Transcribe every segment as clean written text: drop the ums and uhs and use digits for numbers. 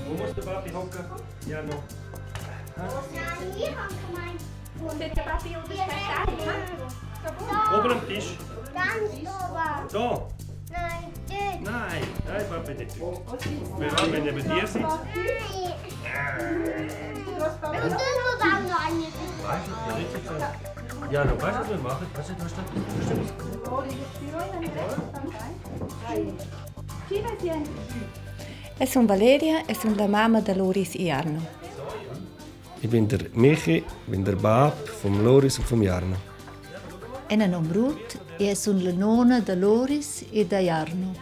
Wo muss der Papi hocken? Ja, noch. Oben am Tisch. Ganz oben. Da. Nein, dort. Nein, nein, Papi nicht dort. Wir wollen, wenn neben dir sitzt. Nein. Und dort muss auch noch eine sitzen. Ja, noch weißt du, was wir machen? Weißt du, was da? Eu sun Valeria e sun la mamma da Loris e Jarno. Ich bin der Michi, bin der Bab vom Loris und vom Jarno. Eu ha nom Ruth e sun la nona da Loris e da Jarno.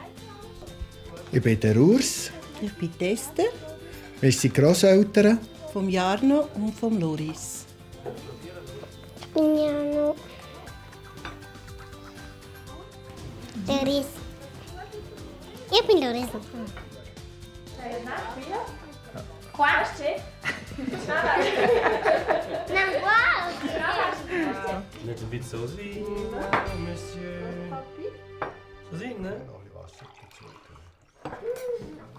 Ich bin der Urs. Ich bin die Esther. Wir sind Grosseltern. Vom Jarno und vom Loris. Ich bin Jano. Doris. Ich bin Doris. Na, wow. Nicht ein bisschen so sein, Monsieur. So sein, ne?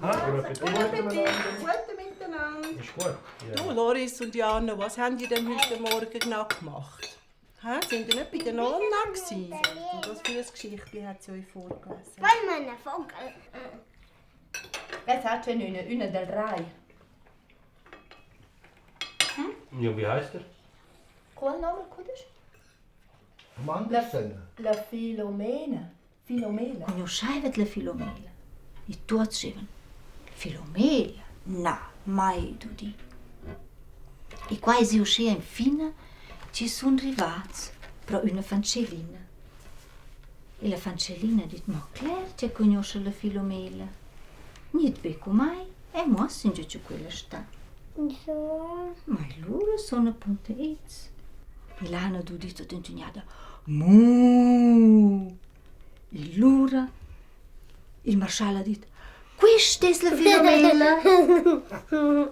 Ah, bon appétit. Guten miteinander. Ist gut. Ja. Du, Loris und Jarno, was habt ihr denn heute Morgen genau gemacht? Hä? Sind ihr nicht bei der Nonna gewesen? Und was für ein Geschichtchen hat sie euch vorgelesen? Wollen wir einen Vogel? Es hat schon una, una del Rai. Ja, wie heißt er? Qual nome cudesch? Vom Andersen. La Filomena. Filomela. Cugnuschaivat la Filomela. E tuots dschevan: Filomela? Na, mai dudi. E qua esi uschea infina chi sun rivats pro üna fantschellina. E la fantschellina ha dit: Ma cler ch'eu cugnuoscha la Filomela. Gnit be cun mai e muoss ingio cha quella sta. So. Ma lura sun apunta its. E là hana dudi tuot intugnada: Mu! E lura il marschal ha dit: Quista es la Filomela.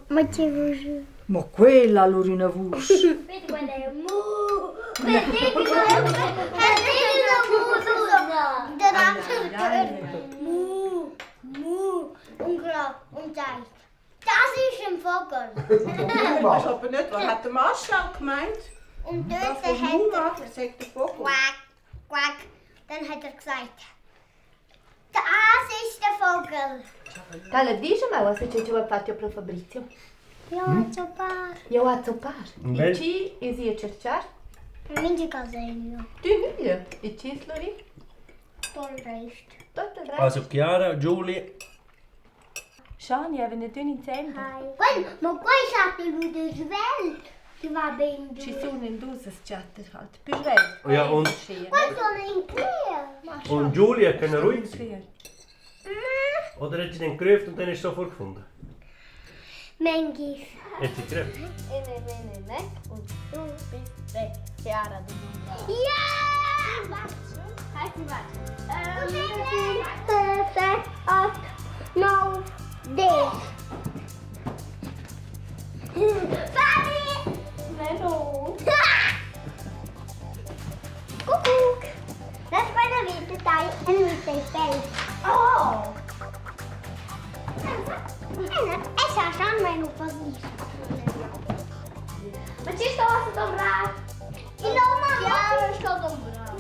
Ma che vusch? Ma quella ha lura üna vusch. Vedi quella è mu. Vedi la mu. Mu, mu und grau und zeigt. Das ist ein Vogel. Ich weiss aber nicht, was hat der Marschall gemeint? Und Das dort von hat Mu er macht, sagt der Vogel. Quack, quack. Dann hat er gesagt, das ist der Vogel. Tala, dice ma was c'è giù fatto pro Fabrizio. Ja, super. Io a zoppar. Und E wel- ci esi a cercar? Minge Casegno. Tu nüglia. E ci slori? Toll recht. Tutto il resto. Also Chiara, Giulia. Shani, aveva due insieme. Quel, ma qua è lui der Welt. Die war ben Ci du. sono in due chatter halt. Più svegli. Ja, und, Questo è in clear. und Giulia kann ruhig sein. Clear. Oder hat sie den gerufen und dann ist sie sofort gefunden? Mengis. Hat sie gerufen? Ene, mene, ne? Und du bist weg. Chiara, du bist Ja! Halt sie weit. 7, 8, 9, 10. Fabi! Menno. Kuckuck! Das war der Winterteil en winterfeld. Oh! Es ist schon mein Opa. Ma ci sto a dombrare? Il nome sto dombrare.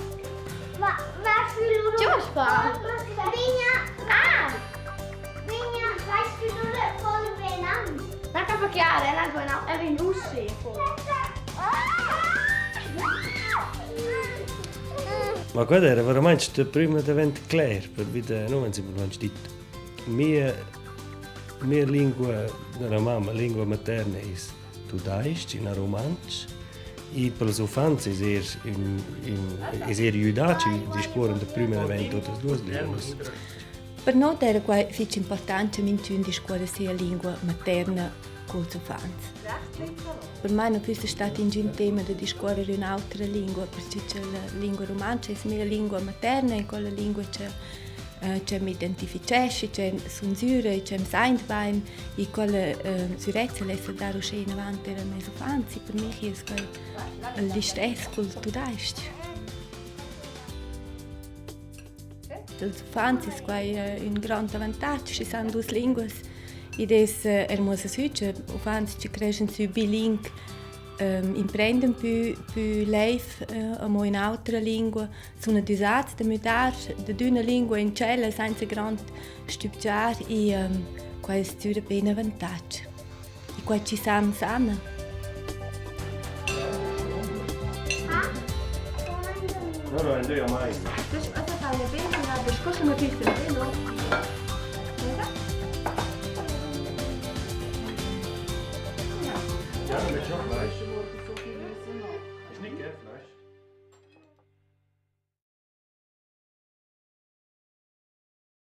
Ma was für Ci vuoi fare? Vigna. Ah! Vigna, weißt du, du voll benannt. Ma capo chiara, è la buona, è venuto. Ma guarda, era veramente der prima davent cler, per wieder, no, wenn sie mir dit. Mia, mia lingua della mamma, lingua materna is tudaisch, in romansch. E per els uffants es eir in, in, es eir judaci discuorren da prima davent totas duas linguas. Per noi era quai fich important che minchün discuorra sia lingua materna culs uffants. Per mai non füssa stat ingün tema da discuorrer ün'autra lingua, perche cha la lingua rumantscha es mia lingua materna e quella lingua che che mi identifichesce, che sun süra e che mi saint bain e quella sürezza lessa dar uschè inavant er a meis uffants e per me chi es quai listess cul tudais-ch. dals uffants es quai ün grand avantatg, schi san duos linguas. Id es er muossa sü cha uffants chi creschan sü biling imprendan pü pü leiv amo ün'autra lingua, sun adüsats da müdar dad üna lingua in tschella sainza grand stübgiar e quai es sgüra be ün avantatg. E quai chi san sana. No, no, io mai. Cosa fai bene, sco ma ti no? Ja, mit schon gleich.